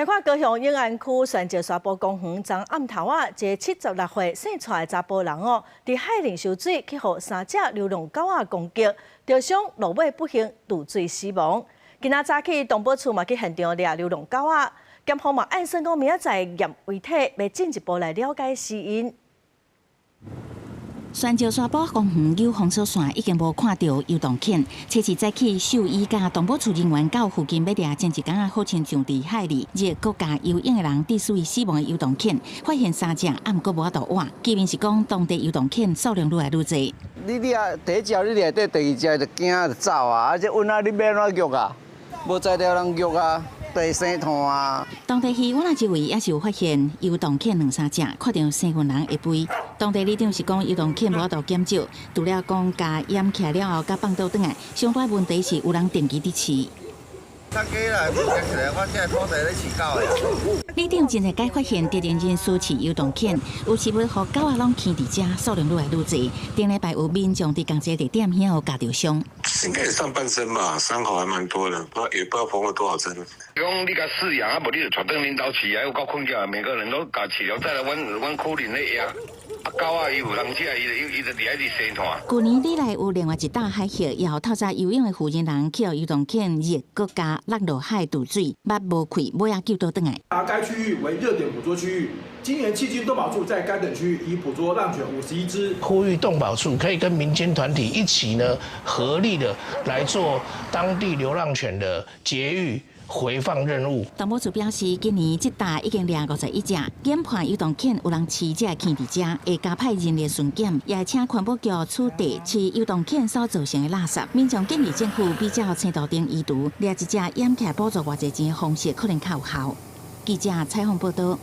來看高雄永安區船石沙埔公園，昨暗頭仔，一个76歲姓蔡的查埔人哦，佇海裡泅水，去予三隻流浪狗仔攻擊，著傷落尾不幸墜水死亡。今仔早起，動保處嘛去現場掠流浪狗仔，檢方嘛按算講明仔載驗遺體，欲進一步來了解死因。船石沙埔公園有封鎖線已經無看著遊蕩犬。初四早起，獸醫佮動保處人員到附近欲掠前一工仔，好親像佇海裡熱閣共游泳的人致死死亡的遊蕩犬，發現三隻，啊毋過無法度活。居民是講，當地遊蕩犬數量愈來愈濟。你掠第一隻，你掠底，第二隻就驚就走啊！啊，這爍仔你欲按怎虐啊？無才調通虐啊！地生炭啊！當地魚灣仔周圍也是有發現遊蕩犬兩三隻，看著生份人會飛。當地里長是講遊蕩犬無法度減少，除了講共掩起來了後，佮放倒轉來，上大問題是有人定期佇飼。較假啦，無夾起來，我這土地咧飼狗的。里長真濟擺發現特定人士飼遊蕩犬，有飼物予狗仔攏墘佇遮，數量愈來愈濟。頂禮拜有民眾佇仝一个地點遐有咬著傷。應該是上半身吧，傷口還蠻多的，不知道也不知道縫了多少針。講你共飼養，啊無你就帶轉恁兜飼啊，有夠困擾，每個人都共飼了，再來阮阮可能咧野，啊狗仔伊有人食，伊就伊就佇遐佇生炭。舊年以來有另外一搭海峽，也予透早游泳的婦人人去予遊蕩犬熱閣共落落海墜水，目無開，尾仔救倒轉來。該區域為熱點捕捉區域，今年迄今動保處在該等區域已捕捉浪犬51隻。呼籲動保處可以跟民間團體一起呢，合力的來做當地流浪犬的絕育回放任務。動保處表示，今年這搭已經掠51隻，研判遊蕩犬有人飼才會墘佇遮，會加派人力巡檢，也會請環保局取締飼遊蕩犬所造成的垃圾。民眾建議政府比照青島頂移除，掠一隻掩起來補助偌濟錢的方式，可能較有效。記者採訪報道。